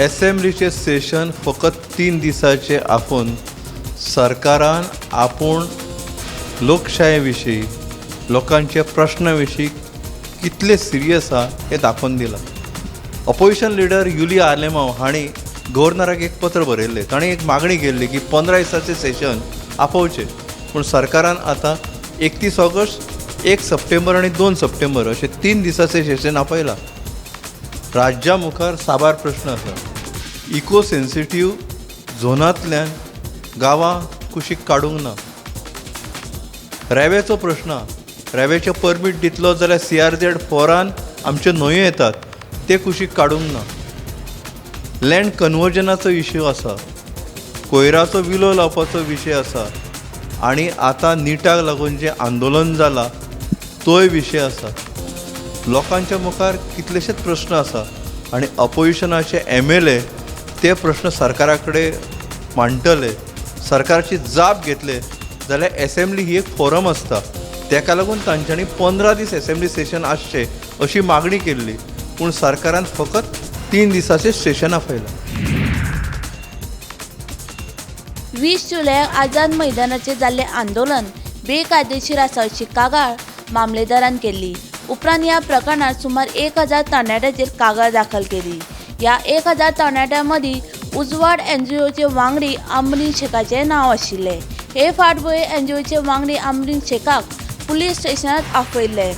एसेंब्लीचें सेशन फकत 3 दिसांचें आपोवन सरकारान आपूण लोकशाये विशीं, लोकांचे प्रश्ना विशीं कितले सिरियस आहा हें दाखोवन दिलां. अपोजिशन लिडर युली आलेमांव हांणी गव्हर्नराक एक पत्र बरयल्लें. ताणें एक मागणी केल्ली की 15 दिसांचें सेशन आपोवचें, पूण सरकारान आतां 31 ऑगस्ट, 1 सप्टेंबर आनी 2 सप्टेंबर अशें 3 दिसांचें सेशन आपयलां. राज्या मुखार साबार प्रश्न आसा. इको सेन्सिटीव झोनांतल्यान गांवां कुशीक काडूंक ना. रेंवेचो प्रश्न, रेंवेचें परमीट दितलो जाल्यार CRZ 4 आमच्यो न्हंयो येतात, ते कुशीक काडूंक ना. लँड कन्वर्जनाचो इश्यू आसा, कोयराचो विलो लावपाचो विशय आसा आनी आतां निटाक लागून जें आंदोलन जालां तोय विशय आसा. लोकांच्या मुखार कितलेशेच प्रश्न आसा आनी अपोजिशनाचे MLA ते प्रश्न सरकारा कडेन मांडटले, सरकाराची जाप घेतले जाल्यार एसेंब्ली ही एक फोरम आसता, तेका लागून तांच्यांनी 15 दीस एसेंब्ली सेशन आसचें अशी मागणी केल्ली, पूण सरकारान फकत 3 दिसाचें सेशन आपयलां. 20 जुलयाक आझाद मैदानाचेर जाल्लें आंदोलन बेकायदेशीर आसा अशी कागाळ मामलेदारान केल्ली. उपरांत ह्या प्रकरणांत सुमार 1000 तरणाट्यांचेर कागाळ दाखल केली. ह्या 1000 तरणाट्यां मदीं उजवाड एनजीओचे वांगडी आमरीन शेखाचें नांव आशिल्लें. हे फाटभुंयेर एनजीओचे वांगडी आमरीन शेखाक पुलीस स्टेशनांत आपयल्ले.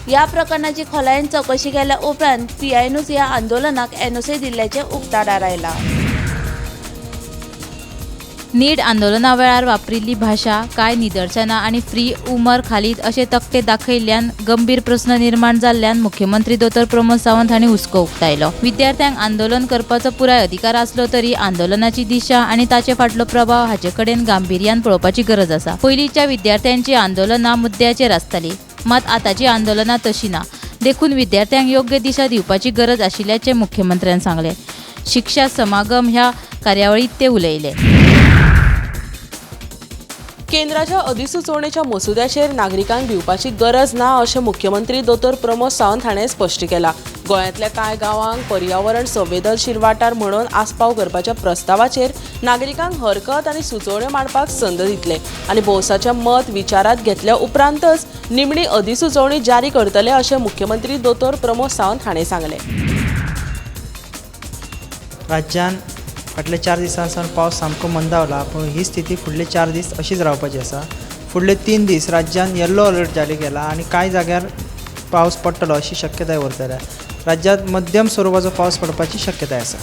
ह्या प्रकरणाची खोलायेन चवकशी केल्या उपरांत पीआयनूच ह्या आंदोलनाक एनओसी दिल्ल्याचें उक्ताडार आयलां. नीट आंदोलना वेळार वापरिल्ली भाशा कांय निदर्शनां आनी फ्री उमर खालीद अशे तकटे दाखयल्ल्यान गंभीर प्रस्न निर्माण जाल्ल्यान मुख्यमंत्री दोतोर प्रमोद सावंत हांणी हुस्को उक्तायलो. विद्यार्थ्यांक आंदोलन करपाचो पुराय अधिकार आसलो तरी आंदोलनाची दिशा आनी ताचे फाटलो प्रभाव हाचे कडेन गांभिर्यान पळोवपाची गरज आसा. पयलींच्या विद्यार्थ्यांची आंदोलनां मुद्द्याचेर आसताली, मात आतांची आंदोलनां तशी ना, देखून विद्यार्थ्यांक योग्य दिशा दिवपाची गरज आशिल्ल्याचें मुख्यमंत्र्यान सांगलें. शिक्षा समागम ह्या कार्यावळींत ते उलयले. केंद्राच्या अधिसुचोवणेच्या मसुद्याचेर नागरिकांक भिवपाची गरज ना अशें मुख्यमंत्री दोतोर प्रमोद सावंत हाणें स्पश्ट केलां. गोंयांतल्या कांय गांवांक पर्यावरण संवेदनशील वाठार म्हणून आस्पाव करपाच्या प्रस्तावाचेर नागरिकांक हरकत आनी सुचोवण्यो मांडपाक संद दितले आनी भौसाचें मत विचारांत घेतल्या उपरांतच निमणी अधिसुचोवणी जारी करतले अशें मुख्यमंत्री दोतोर प्रमोद सावंत हाणें सांगलें. राज्यान फाटल्या 4 दिसां सावन पावस सामको मंदावला, पूण ही स्थिती फुडले 4 दीस अशीच रावपाची आसा. फुडले 3 दीस राज्यान येल्लो अलर्ट जारी केला आनी कांय जाग्यार पावस पडटलो अशी शक्यताय वर्तयल्या. राज्यांत मध्यम स्वरुपाचो पावस पडपाची शक्यताय आसा.